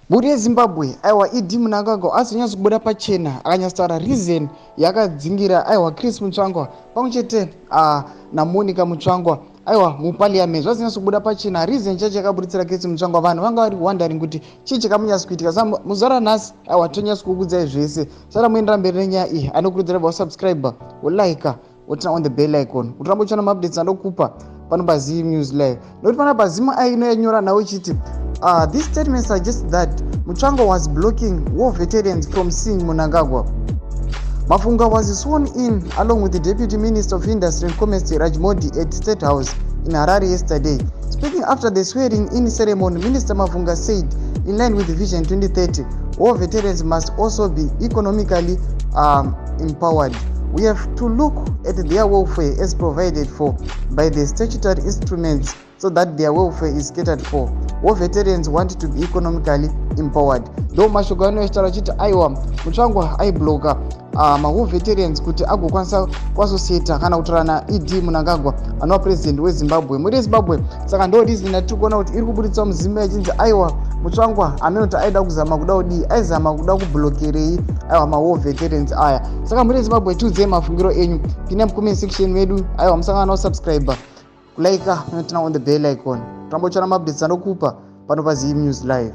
Mhuri yeZimbabwe, aiwa, ED Mnangagwa azonyatso kubuda pachena akanyatsotaura reason yakadzingira, aiwa, Chris Mutsvangwa pamwe chete naMonica Mutsvangwa, aiwa, muparliament. Zvazonyatso kubuda pachena reason chacho yakaburitsira Chris Mutsvangwa. Vanhu vanga vari wondering kuti chii chakamunyatso kuitika. Sa muzuva ranhasi, aiwa, tonyatso kukuudzai zvese. Sara muendera mberi nenyaya iyi, anokurudzira wasubscribe, wolike, woturn on the bell icon kuti rambe uchiona maupdates andokupa pano paZim News Live. Nokuti panapa ZimEye inoyanyora nhau ichiti, "This statement suggests that Mutsvangwa was blocking war veterans from seeing Mnangagwa." Mavhunga was sworn in along with the Deputy Minister of Industry and Commerce, Raj Modi, at State House in Harare yesterday. Speaking after the swearing in ceremony, Minister Mavhunga said in line with Vision 2030, war veterans must also be economically empowered. "We have to look at their welfare as provided for by the statutory instruments so that their welfare is catered for. War veterans want to be economically empowered." Ndo mashoko anoitaura achiti, aiwa, Mutsvangwa aibloka mawar veterans kuti agokwanisa kuassociata kana kutaura naED Mnangagwa, anova president weZimbabwe, muri yeZimbabwe. Saka ndo reason yatiri kuona kuti iri kuburitswa muZimba ichinzi, aiwa, Mutsvangwa amenoti aida kuzama kuda kudii, aizama kuda kublokerei, aiwa, mawar veterans aya. Saka muri yeZimbabwe, tiudzei mafungiro enyu, pinai mucomment section medu. Aiwa, musangana kusubscribe, kulike, noturn on the bell icon, tambochana maupdates anokupa pano paZim News Live.